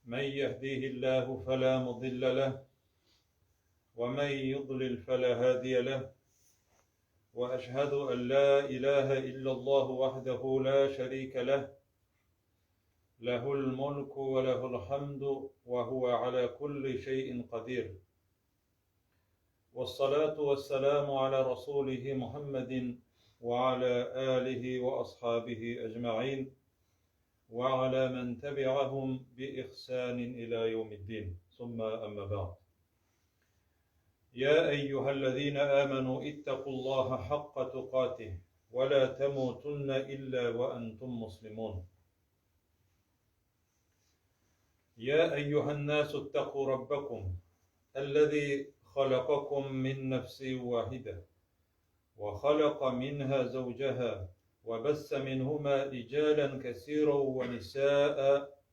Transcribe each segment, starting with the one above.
من يهديه الله فلا مضل له ومن يضلل فلا هادي له وأشهد أن لا إله إلا الله وحده لا شريك له له الملك وله الحمد وهو على كل شيء قدير والصلاة والسلام على رسوله محمد وعلى آله وأصحابه أجمعين وعلى من تبعهم بإحسان إلى يوم الدين ثم أما بعد يا أيها الذين آمنوا اتقوا الله حق تقاته ولا تموتن إلا وأنتم مسلمون يا أيها الناس اتقوا ربكم الذي خلقكم من نفس واحدة وخلق منها زوجها وبث منهما رجالا كثيرا ونساء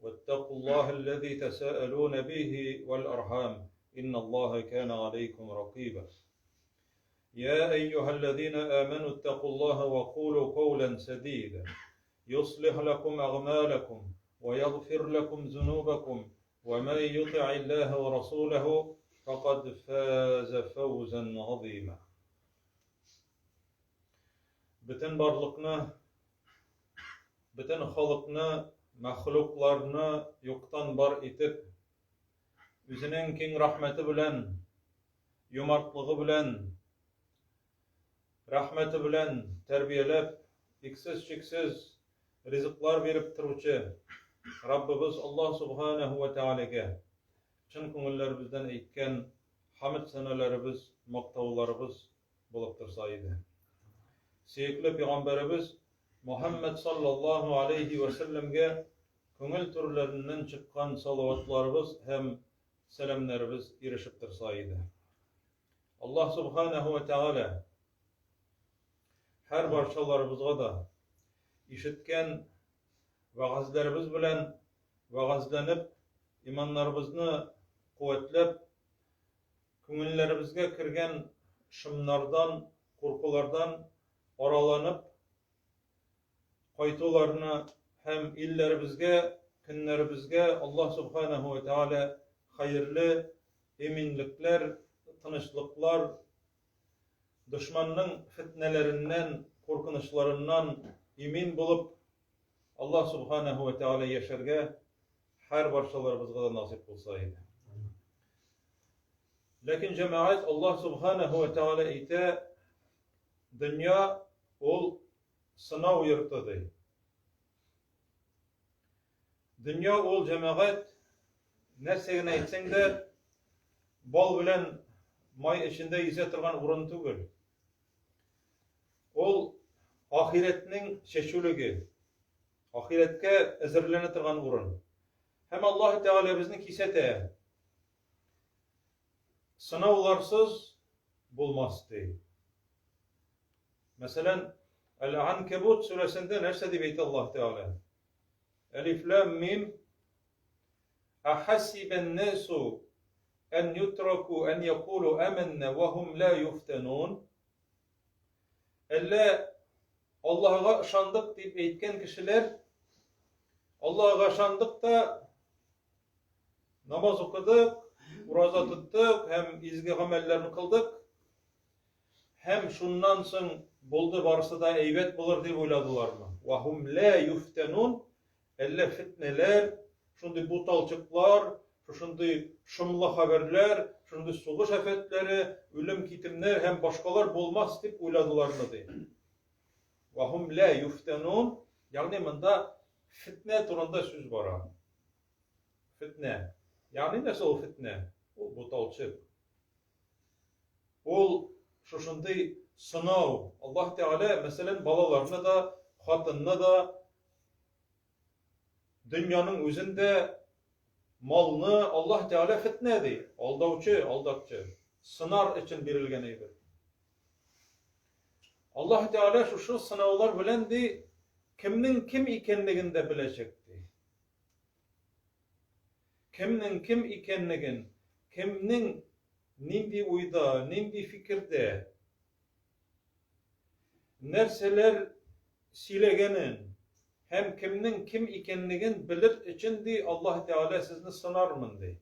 واتقوا الله الذي تساءلون به والأرحام إن الله كان عليكم رقيبا يا أيها الذين آمنوا اتقوا الله وقولوا قولا سديدا يصلح لكم أغمالكم ويغفر لكم ذنوبكم ومن يطع الله ورسوله فقد فاز فوزا عظيما Бөтен барлыкны, бөтен халыкны, мәхлукларны юктан бар итеп, үзенең киң рәхмәте белән, юмартлыгы белән, рәхмәте белән тәрбияләп, иксез-чиксез ризыклар биреп торучы Раббыбыз Аллаһ Субханаһу ва Тәгаләгә чын күңелләребездән әйткән хамд сәнәләребез, мактауларыбыз булып торса иде. Сөекле пәйгамбәребез Мухаммад саллаллаһу алейхи ва сәлләмгә күңел түрләреннән чыккан салаватларыбыз һәм сәламнәребез ирешеп торса иде. Аллаһ субханаһу ва тәгалә һәр барчаларыбызга да ишеткән вәгазьләребез белән вәгазьләнеп, иманнарыбызны куәтләп, күңелләребезгә кергән шомнардан, куркулардан араланып кайтуларны һәм илләребезгә, көннәребезгә Аллаһ Субханаһу ва Тәгалә хәерле иминлекләр, тынычлыклар, дошманның фетнәләреннән, куркынычларыннан имин булып, Аллаһ Субханаһу ва Тәгалә яшәргә һәр барчаларыбызга да насыйп булса иде. Ләкин җәмәгать Аллаһ Субханаһу ва Тәгалә әйтә, дөнья ул сынау йорты ди. Дөнья ул җәмәгать нәрсә генә әйтсәң дә, бал белән май эчендә йөзә торган урын түгел. Ул ахирәтнең чәчүлеге, ахирәткә әзерләнә торган урын. Һәм Аллаһ Тәгалә безне кисәтә. Сынауларсыз булмас ди. Мәсәлән, Әл-Анкабут сүрәсендә нәрсә дип әйтә Аллаһ Тәгалә? Әлиф лам мим Ахасибан насу ан ютраку ан якулу аманна ва хум ла юфтанун. Әллә Аллаһыга ышандык дип әйткән кешеләр Аллаһыга ышандык та намаз укыдык, ураза тоттык һәм изге гамәлләрне кылдык. Һәм шуннан соң булды барысы да әйбәт булыр дип уйладылармы? Ва хум ла юфтанун. Әллә фетнәләр, шундый буталчыклар, шушындый шомлы хәбәрләр, шундый сугыш афәтләре, үлем-китемнәр һәм башкалар булмас дип уйладылармы ди. Ва хум ла юфтанун, ягъни монда фетнә турында сүз бара. Фетнә. Ягъни нәрсә ул фетнә? Ул буталчык. Ул шушындый сынау. Аллаһ Тәгалә, мәсәлән, балаларны да, хатынны да, дөньяның үзен дә, малны Аллаһ Тәгалә фетнә ди. Алдаучы, алдакчы. Сынар өчен бирелгән әйбер. Аллаһ Тәгалә шушы сынаулар белән ди, кемнең кем икәнлеген дә беләчәк ди. Кемнең кем икәнлеген, кемнең нинди уйда, нинди фикердә, нәрсәләр сөйләгәнен. Һәм кемнең кем икәнлеген белер өчен, ди, Аллаһ Тәгалә сезне сынармын, ди.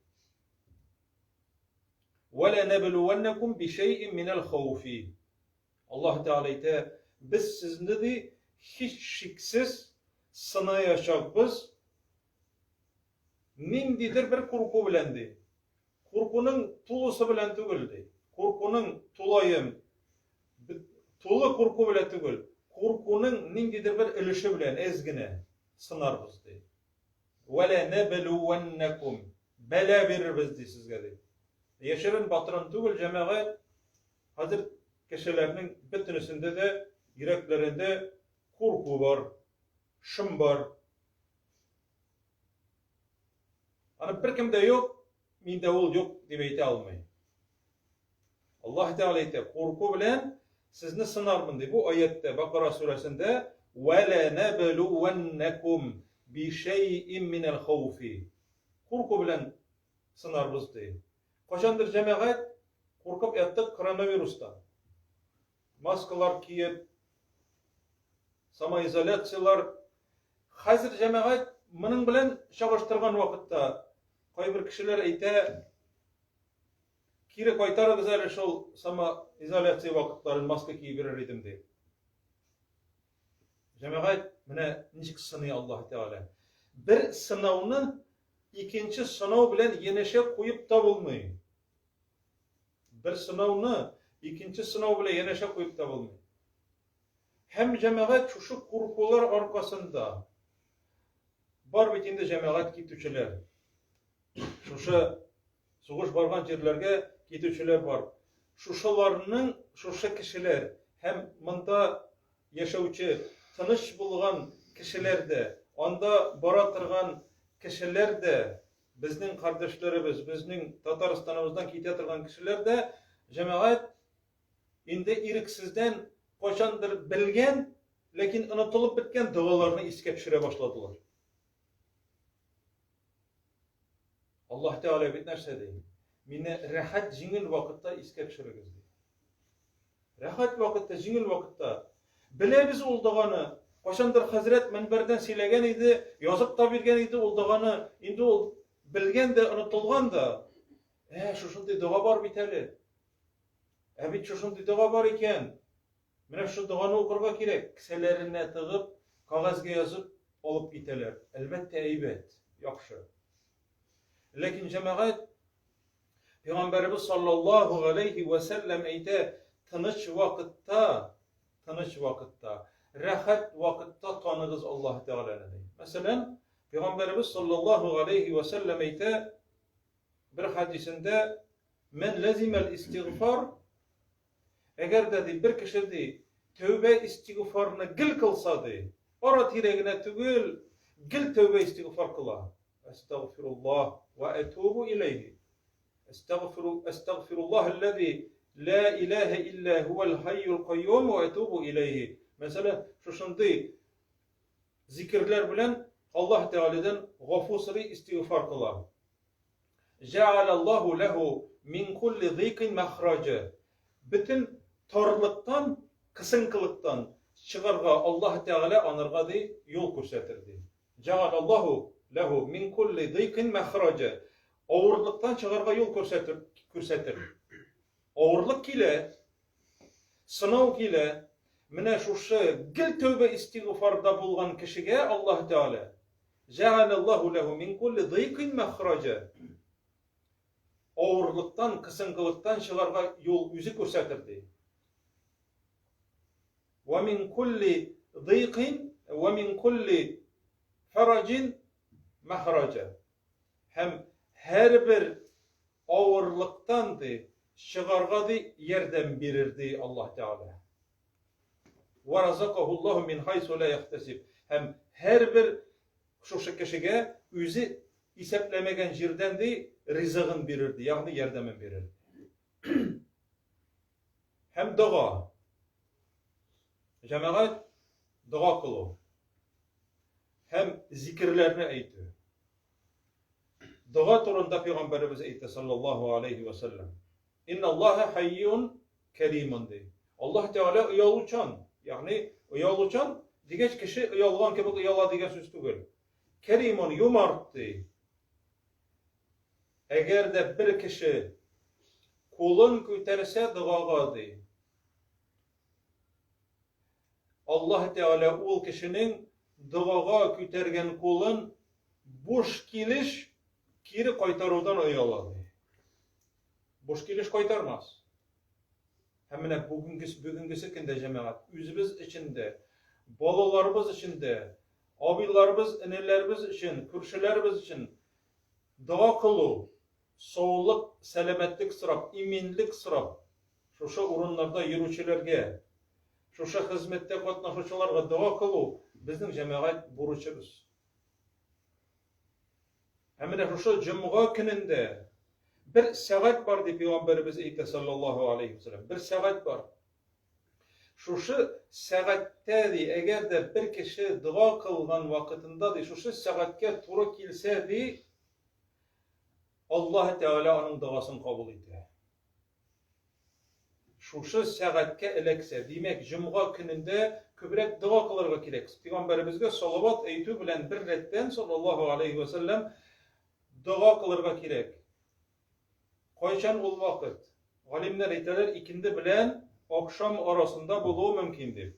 Вә ләнәблүвәннәкүм бишәйин минәл хауфи. Аллаһ Тәгалә әйтә, без сезне, ди, һичшиксез сынаячакбыз ниндидер бер курку белән, ди. Куркуның тулысы белән түгел, ди. Куркуның тулаем, тулы курку белән түгел, куркуның ниндидер бер өлеше белән әз генә сынарбыз, ди. Вәлә нәбелүвәннәкум. Бәла бирербез, ди сезгә, ди. Яшерен батырын түгел, җәмәгать, хәзер кешеләрнең бөтенесендә дә йөрәкләрендә курку бар, шым бар. Аны беркем дә юк, миндә ул юк дип әйтә алмый. Аллаһ Тәгалә әйтә, курку белән сезне сынармын ди. Бу аятта Бакара сүрәсендә ва ла набluwannakum би шәй'ин минәл хауфи. Курку белән сынарбыз ди. Кайчандыр җәмәгать куркып яттык коронавирустан. Маскалар киеп, самоизоляцияләр. Хәзер җәмәгать моның белән чагыштырган вакытта кайбер кешеләр әйтә, кире кайтарыгыз әле шул самоизоляция вакытларын, маска киеп йөрер идем дип. Җәмәгать, менә ничек сыный Аллаһ Тәгалә. Бер сынауны икенче сынау белән янәшә куеп та булмый. Бер сынауны икенче сынау белән янәшә куеп та булмый. Һәм җәмәгать шушы куркулар аркасында бар бит инде җәмәгать китүчеләр. Шушы сугыш барган җирләргә китүчеләр бар. Шушыларның, шушы кешеләр һәм монда яшәүче тыныч булган кешеләр дә, анда бара торган кешеләр дә, безнең кардәшләребез, безнең Татарстаныбыздан китә торган кешеләр дә, җәмәгать инде ирексездән кайчандыр белгән, ләкин онытылып беткән догаларны искә төшерә башладылар. Аллаһ Тәгалә бит нәрсә ди? Мине рәхәт, җиңел вакытта искә төшерегез ди. Рәхәт вакытта, җиңел вакытта. Беләбез ул доганы. Кайчандыр хәзрәт мөнбәрдән сөйләгән иде, язып та биргән иде ул доганы. Инде ул белгән дә, онытылган да. Ә, шушындый дога бар бит әле. Ә бит шушындый дога бар икән. Менә шушы доганы укырга кирәк. Кесәләренә тыгып, кәгазьгә язып алып китәләр. Әлбәттә, әйбәт, яхшы. Ләкин җәмәгать Пәйгамбәребез саллаллаһу галәйһи вә сәлләм әйтә, тыныч вакытта, тыныч вакытта, рәхәт вакытта таныгыз Аллаһ Тәгаләне ди. Мәсәлән, Пәйгамбәребез саллаллаһу галәйһи вә сәлләм әйтә, бер хәдисендә, Мән ләзимәл истигъфар, әгәр дә ди бер кеше ди тәүбә истигъфарны гел кылса ди, ара-тирә генә түгел, гел тәүбә истигъфар кыла. Әстәгъфируллаһ ва әтүбу иләйһи. Әстәгъфиру әстәгъфируллаһ аллази ла илаһа илля һуәл хайюл кайюм ва әтүбу иләйһи. Мәсәлән, шушындый зикерләр белән Аллаһ Тәгаләдән гафу сорый, истигъфар кыла. Җәгаләллаһу ләһу мин кулли дыйкин мәхраҗа. Бөтен тарлыктан, кысынкылыктан чыгарга Аллаһ Тәгалә анарга ди юл күрсәтер ди. Җәгаләллаһу ләһу мин кулли дыйкин мәхраҗа. Авырлыктан чыгарга юл күрсәтер, күрсәтер. Авырлык килә, сынау килә. Менә шушы гел тәүбә истигъфарда булган кешегә Аллаһ Тәгалә Җәгаләллаһу ләһу мин кулли дыйкин мәхраҗа. Авырлыктан, кысынкылыктан чыгарга юл үзе күрсәтер ди. Ва мин кулли дыйкин ва мин кулли фараҗин мәхраҗа. Һәм һәрбер авырлыктан ди чыгарга ди ярдәм бирер ди Аллаһ Тәгалә. Ва разакахуллаху мин хайсу ла яхтасиб. Һәм һәрбер шушы кешегә үзе исәпләмәгән җирдән ди ризыгын бирер ди, ягъни ярдәмен бирер. Һәм дога. Җәмәгать дога кылу. Һәм зикерләрне әйтү. Дога турында пәйгамбәребез әйтә саллаллаһу алейхи ва саллям. Инна Аллаһа хайюн кәримун ди. Аллаһ Тәгалә оялучан, ягъни оялучан Дигәч, кеше оялган кебек ояла дигән сүз түгел. Кәримун юмарт ди. Әгәр дә бер кеше кулын күтәрсә догага ди. Аллаһ Тәгалә ул кешенең догага күтәргән кулын буш килеш кире кайтарудан ояла ди. Буш килеш кайтармас. Һәм менә бүгенгесе, бүгенгесе көндә җәмәгать, үзебез өчен дә, балаларыбыз өчен дә, абыйларыбыз, энеләребез өчен, күршеләребез өчен дога кылу, саулык, сәламәтлек сорап, иминлек сорап, шушы урыннарда йөрүчеләргә, шушы хезмәттә катнашучыларга дога кылу безнең җәмәгать бурычыбыз. Ә менә шушы җомга көнендә бер сәгать бар дип пәйгамбәребез әйтә саллаллаһу алейхи вәсәлләм. Бер сәгать бар. Шушы сәгатьтә ди, әгәр дә бер кеше дога кылган вакытында ди, шушы сәгатькә туры килсә ди, Аллаһ Тәгалә аның догасын кабул итә. Шушы сәгатькә эләксә, димәк, җомга көнендә күбрәк дога кылырга кирәк. Пәйгамбәребезгә салават әйтү белән бер рәттән, саллаллаһу алейһи вә сәлләм, дога кылырга кирәк. Кайчан ул вакыт? Галимнәр әйтәләр, икенде белән ахшам арасында булуы мөмкин дип.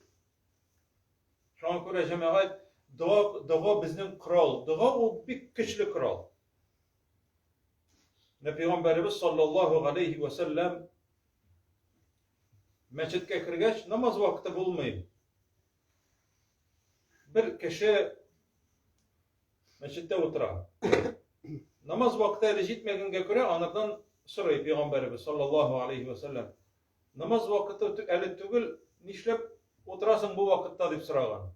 Шуңа күрә, җәмәгать, дога, дога безнең корал. Дога ул бик көчле корал. Менә пәйгамбәребез саллаллаһу галәйһи вә сәлләм мәчеткә кергәч, намаз вакыты булмый. Бер кеше мәчеттә утыра. Намаз вакыты әле җитмәгәнгә күрә, анардан сорый пәйгамбәребез саллаллаһу алейхи вә сәлләм. Намаз вакыты әле түгел, нишләп утырасың бу вакытта дип сораган.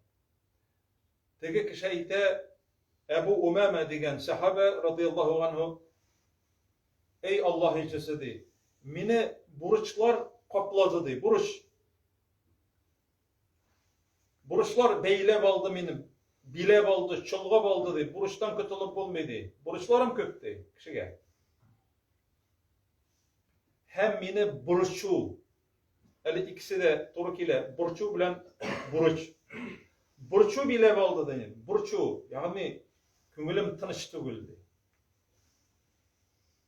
Теге кеше әйтә, Әбу Умама дигән сәхабә, радыяллаһу анһу, Әй Аллаһ илчесе, ди, мине бурычлар каплады, ди, бурыч. Бурычлар бәйләп алды мине, биләп алды, чолгап алды, ди, бурычтан котылып булмый, ди. Бурычларым күп, ди, кешегә. Һәм мине борчу, Әле икесе дә туры килә. Борчу белән бурыч. Борчу биләп алды ди. Борчу, ягъни күңелем тыныч түгел ди.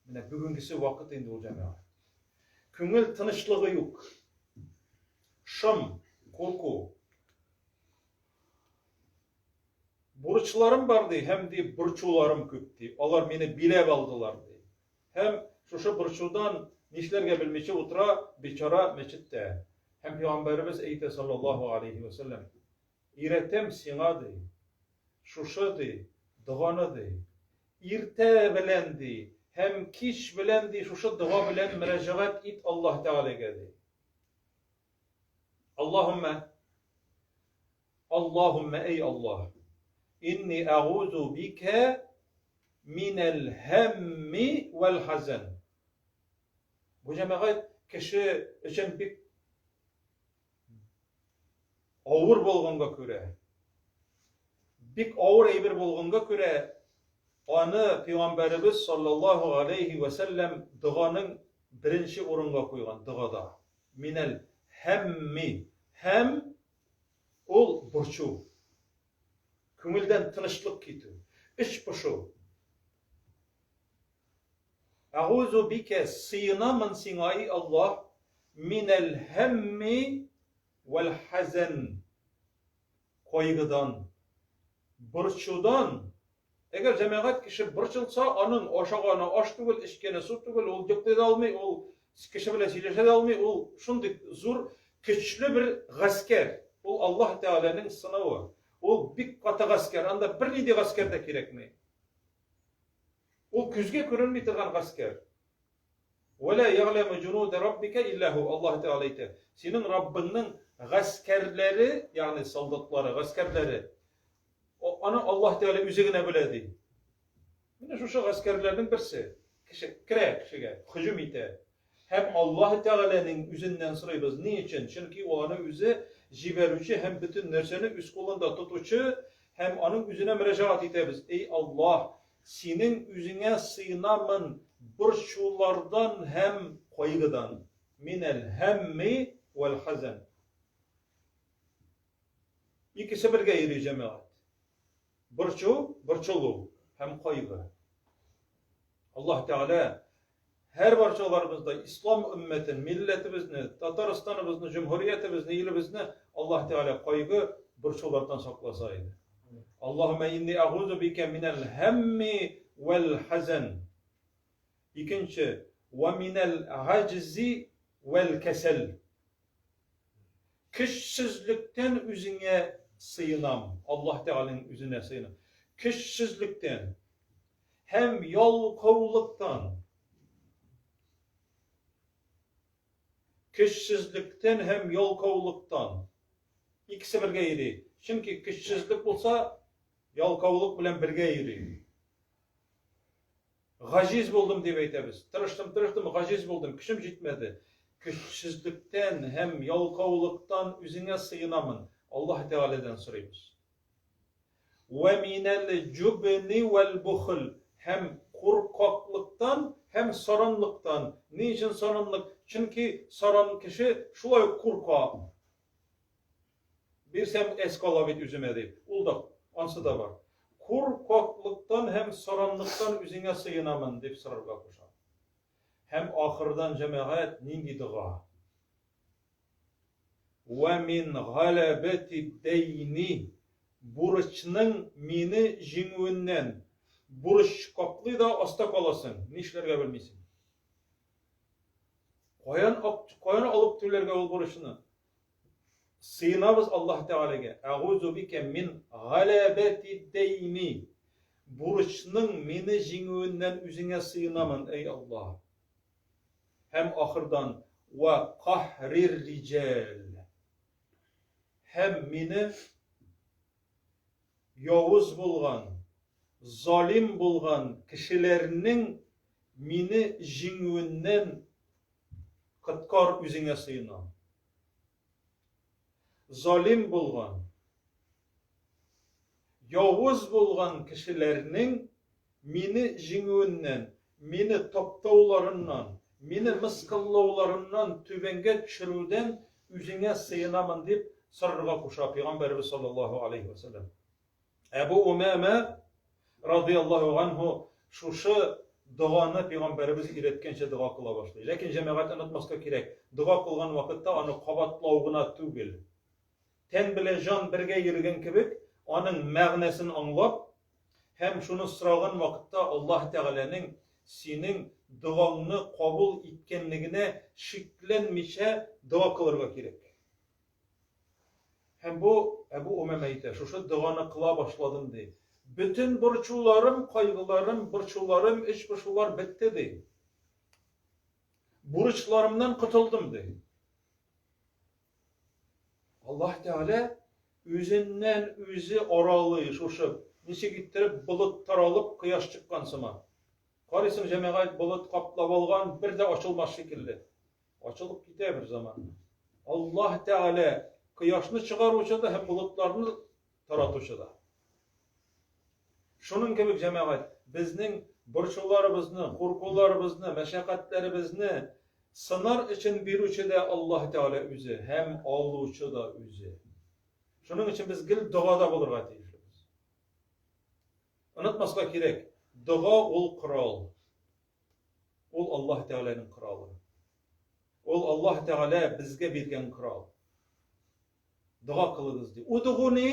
Менә бүгенгесе вакыт инде ул җәмәгать. Күңел тынычлыгы юк. Шым, курку. Бурычларым бар ди, һәм ди борчуларым күп ди. Алар мине биләп алдылар ди. Һәм шушы борчудан нишләргә белмичә утыра бичара мәчеттә. Һәм пәйгамбәребез әйтә саллаллаһу алейһи вә сәлләм, Өйрәтәм сиңа, ди, шушы, ди, доганы, ди, иртә белән, ди, һәм кич белән, ди, шушы дога белән мөрәҗәгать ит Аллаһ Тәгаләгә, ди. Аллаһуммә Аллаһуммә, әй Аллаһ, инни әгузу бикә минәл һәмми вәл хазан. Бу җәмәгать кеше өчен бик авыр булганга күрә, бик авыр әйбер булганга күрә, аны пәйгамбәребез саллаллаһу алейхи ва сәлләм доганың беренче урынга куйган догада. Минәл һәмми һәм Ул борчу, күңелдән тынычлык китү, эч пошу. Әгузу бикә, сыенамын сиңа, эй Аллаһ, минәл һәмми вәл хәзән, кайгыдан, борчудан. Әгәр җәмәгать кеше борчылса, аның ашаганы аш түгел, эчкәне су түгел, ул йоклый да алмый, ул кеше белән сөйләшә дә алмый, ул шундый зур көчле бер гаскәр. Ул Аллаһ Тәгаләнең сынавы. Ул бик каты гаскәр, анда бернинди гаскәр дә кирәкми. Ул күзгә күренми торган гаскәр. Вәлә ягләмү җунуда раббика илля һу, Аллаһ Тәгалә әйтә, синең Раббыңның гаскәрләре, ягъни солдатлары, гаскәрләре, аны Аллаһ Тәгалә үзе генә белә ди. Менә шушы гаскәрләрнең берсе кеше керә кешегә, һөҗүм итә. Һәм Аллаһ Тәгаләнең үзеннән сорыйбыз. Ни өчен? Чөнки ул аны үзе җибәрүче һәм бөтен нәрсәне үз кулында тотучы һәм аның үзенә мөрәҗәгать итәбез. Эй Аллаһ, синең үзеңә сыенамын борчулардан һәм кайгыдан. Минәл һәмми вәл хазан. Икесе бергә йөри җәмәгать. Борчу, борчылу һәм кайгы. Аллаһ Тәгалә һәр барчаларыбызда ислам өммәтен, милләтебезне, Татарстаныбызны, җөмһүриятебезне, илебезне Аллаһ Тәгалә кайгы, борчулардан сакласа иде. Аллаһумма инни агузу бика минәл һәмми вәл хазан. Икенче, ва минәл гаҗзи вәл кәсәл. Көчсезлектән үзеңә сыенам, Аллаһ Тәгаләнең үзенә сыенам. Көчсезлектән һәм ялкаулыктан. Көчсезлектән һәм ялкаулыктан. Икесе бергә йөри. Чөнки көчсезлек булса, ялкаулык белән бергә йөри. Гаҗиз булдым дип әйтәбез. Тырыштым, тырыштым, гаҗиз булдым, көчем җитмәде. Көчсезлектән һәм ялкаулыктан үзеңә сыенамын. Аллаһ Тәгаләдән сорыйбыз. Вә минәл җубни вәл бухл һәм куркаклыктан һәм саранлыктан. Ни өчен саранлык? Чөнки саран кеше шулай ук курка. Бирсәм, әз кала бит үземә дип. Ул да, ансы да бар. Куркаклыктан һәм саранлыктан үзеңә сыенамын, дип сорарга куша. Һәм ахырдан җәмәгать нинди дога? Вә мин галәбәти дәйни бурычның мине җиңүеннән. Бурыч каплый да аста каласың, нишләргә белмисең. Каян, каян алып түләргә ул бурычны? Сыенабыз Аллаһ Тәгаләгә. Әгузу бикә мин галәбәти дәйни. Бурычның мине җиңүеннән үзеңә сыенамын, әй Аллаһ. Һәм ахырдан ва каһрир риҗал. Һәм мине явыз булган, залим булган кешеләрнең мине җиңүеннән Коткар, үзеңә сыенам. Залим булган, явыз булган кешеләрнең мине җиңүеннән, мине таптауларыннан, мине мыскыллауларыннан түбәнгә төшерүдән үзеңә сыенамын дип сорарга куша Пәйгамбәребез саллаллаһу алейһи ва сәлләм. Әбу Умама радияллаһу анһу шушы доганы пәйгамбәребез өйрәткәнчә дога кыла башлый. Ләкин җәмәгать онытмаска кирәк, дога кылган вакытта аны кабатлау гына түгел. Тән белән җан бергә йөргән кебек, аның мәгънәсен аңлап һәм шуны сораган вакытта Аллаһ Тәгаләнең синең догаңны кабул иткәнлегенә шикләнмичә дога кылырга кирәк. Һәм бу Әбу Умам әйтә, шушы доганы кыла башладым, ди. Бөтен борчуларым, кайгыларым, борчуларым, эч пошулар бетте, ди. Бурычларымнан котылдым, ди. Аллаһ Тәгалә үзеннән үзе аралый шушы, ничек иттереп болыт таралып кояш чыккан сыман. Карыйсың, җәмәгать болыт каплап алган, бер дә ачылмас шикелле. Ачылып китә бер заман. Аллаһ Тәгалә кояшны чыгаручы да һәм болытларны таратучы да. Шуның кебек җәмәгать, безнең борчуларыбызны, куркуларыбызны, мәшәкатьләребезне сынар өчен бирүче дә Аллаһ Тәгалә үзе һәм алучы да үзе. Шуның өчен без гел догада булырга тиешлебез. Онытмаска кирәк, дога ул корал. Ул Аллаһ Тәгаләнең коралы. Ул Аллаһ Тәгалә безгә биргән корал. Дога кылыгыз ди. Удгуни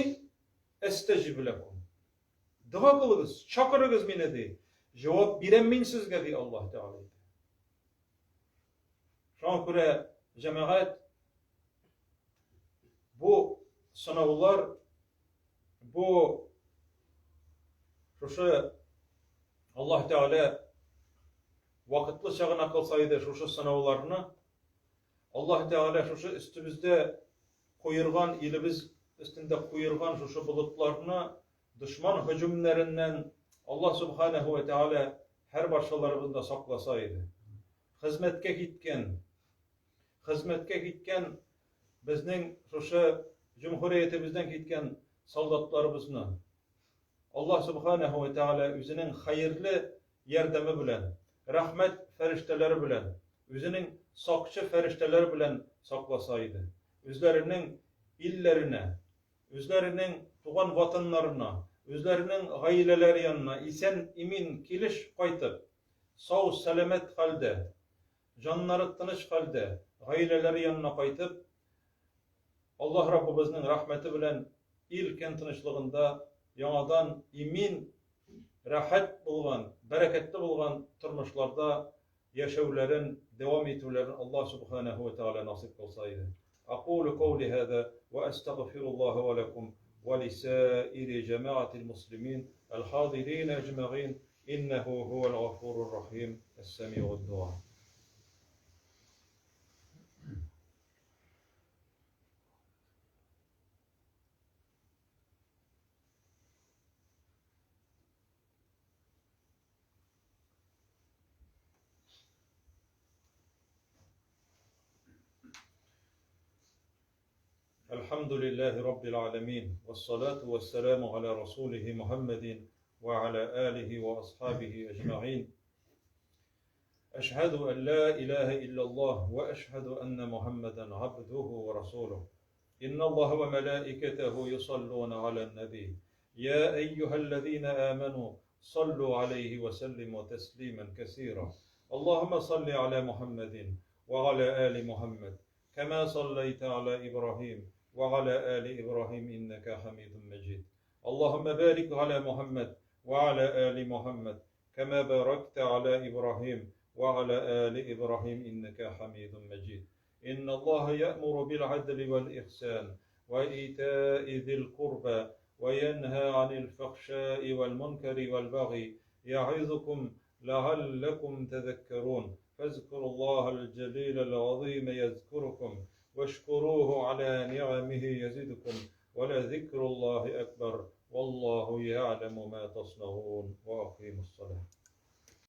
әстәҗиб ләкум. Дога кылыгыз, чакырыгыз мине ди. Җавап бирәм мин сезгә ди Аллаһ Тәгалә. Шуңа күрә җәмәгать бу сынаулар бу шушы Аллаһ Тәгалә вакытлыча гына кылса иде шушы сынауларны, Аллаһ Тәгалә шушы өстебездә куерган, илебез өстендә куерган шушы болытларны дошман һөҗүмнәреннән Аллаһ Субханаһу ва Тәгалә һәр барчаларыбызны да сакласа иде. Хезмәткә киткән, хезмәткә киткән безнең шушы җөмһүриятебездән киткән солдатларыбызны Аллаһ Субханаһу ва Тәгалә үзенең хәерле ярдәме белән, рәхмәт фәрештәләре белән, үзенең сакчы фәрештәләре белән сакласа иде. Үзләренең илләренә, үзләренең туган ватаннарына, үзләренең гаиләләре янына исән-имин килеш кайтып, сау-сәламәт хәлдә, җаннары тыныч хәлдә гаиләләре янына кайтып, Аллаһ Раббыбызның рәхмәте белән ил-көн тынычлыгында яңадан имин, рәхәт булган, бәрәкәтле булган тормышларда яшәүләрен дәвам итүләрен Аллаһ Субханәһү вә Тәгалә насыйп кылса иде. Акулу каули һаза вә әстәгъфируллаһа вә ләкум вә лисаири җәмәгатил муслимин әл-хадирин әҗмәгыйн иннәһү һуәл гафурур рахим әс-сәмиуд дуа. الحمد لله رب العالمين والصلاة والسلام على رسوله محمد وعلى آله وأصحابه أجمعين أشهد أن لا إله إلا الله وأشهد أن محمدا عبده ورسوله إن الله وملائكته يصلون على النبي يا أيها الذين آمنوا صلوا عليه وسلموا تسليما كثيرا اللهم صل على محمد وعلى آل محمد كما صليت على إبراهيم وعلى آل إبراهيم إنك حميد مجيد اللهم بارك على محمد وعلى آل محمد كما باركت على إبراهيم وعلى آل إبراهيم إنك حميد مجيد إن الله يأمر بالعدل والإحسان وإيتاء ذي القربى وينهى عن الفحشاء والمنكر والبغي يعظكم لعلكم تذكرون فاذكروا الله الجليل العظيم يذكركم واشكروه على نعمه يزدكم ولذكر الله أكبر والله يعلم ما تصنعون وأقيموا الصلاة.